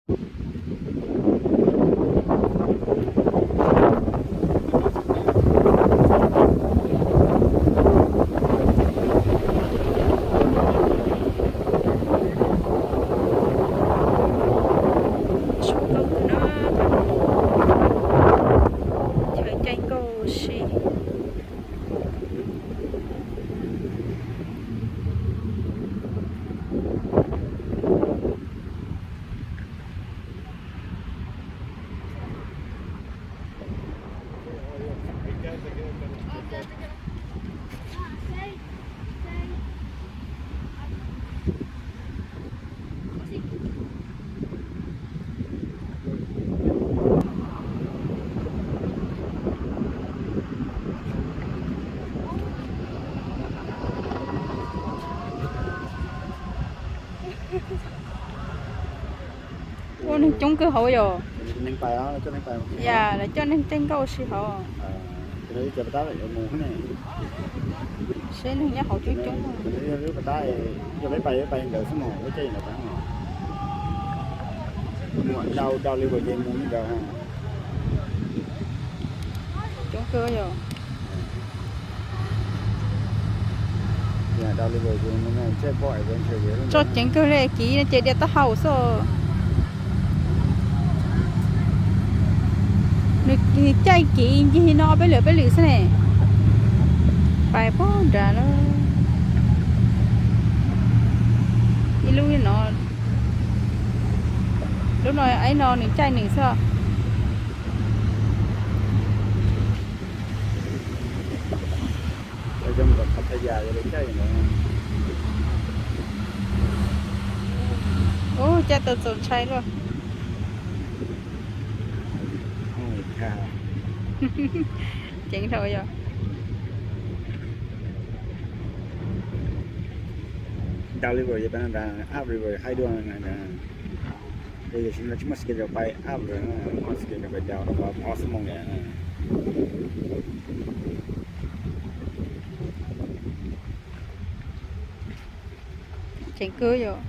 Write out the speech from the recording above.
Tshoob nkauj no, chaw caij nkauj si. Ua neeg coob kawg hauv yom. Yam lawv coj neeg caij nkauj si hauv. Seb neeg nyob hauv coob coob. Lub pas tab, yog peb pais pais ntawd xwb mas lub caij ntawd pais. Muam dau dau li uas ces mus li ntawd. Coob kawg yom. Tso ceev kawg li, kiv no ces diam taub hau xwb. Nws caij kiv ncig no peb lwm peb lwm xwb ne. Pais puag nrad lawm. Ib lub no, lub no ib no nws caij nws xwb. Ub, caij tau txaus ntshai luaj. Ceev dhau yom. Down river, yog peb no nrad, up river haib dua na. Ces yog tsis muaj schedule pais up river, muaj schedule pais down river ob xuab moos lawm. Ceev kawg yom.